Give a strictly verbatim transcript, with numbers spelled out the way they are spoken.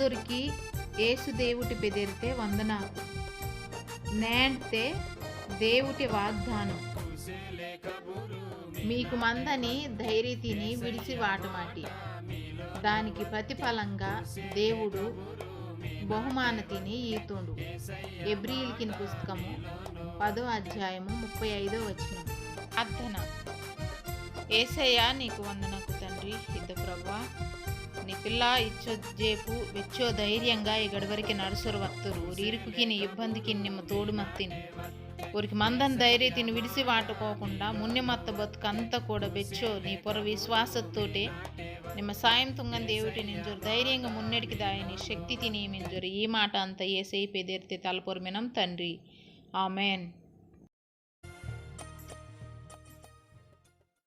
ఊరికి యేసు దేవుటి పెదిరితే వందనాకు. నేంటే దేవుటి వాగ్దానం. మీకు మందని ధైర్యతిని విడిసి వాటమాటి. దానికి ప్రతిఫలంగా దేవుడు బహుమానతిని ఈతుండు. ఎబ్రియులకిన పుస్తకము పదో అధ్యాయము ముప్పై ఐదో వచనం. ప్రార్థన. ఏసయ్యా, నీకు వందనకు తండ్రి. ఇద్ద ప్రభువా, నీ పిల్ల ఇచ్చో జేపు వెచ్చో ధైర్యంగా ఈ గడవరికి నడుసొరు వత్తురు. ఊరి ఇరుకుకిని ఇబ్బందికి నిమ్మ తోడు మత్తిని. ఊరికి మందని ధైర్యతిని విడిసి వాటుకోకుండా మున్నె మత్త బతుకంతా కూడా బెచ్చో నీ పొర విశ్వాసతోటే నిమ్మ సాయం తుంగని దేవుటి నింజొరు ధైర్యంగా మున్నెడికి దాయని శక్తి తిని మింజొరు. ఈ మాట అంతా ఏసై పెదిరితే తలపొరమినం తండ్రి. ఆమెన్.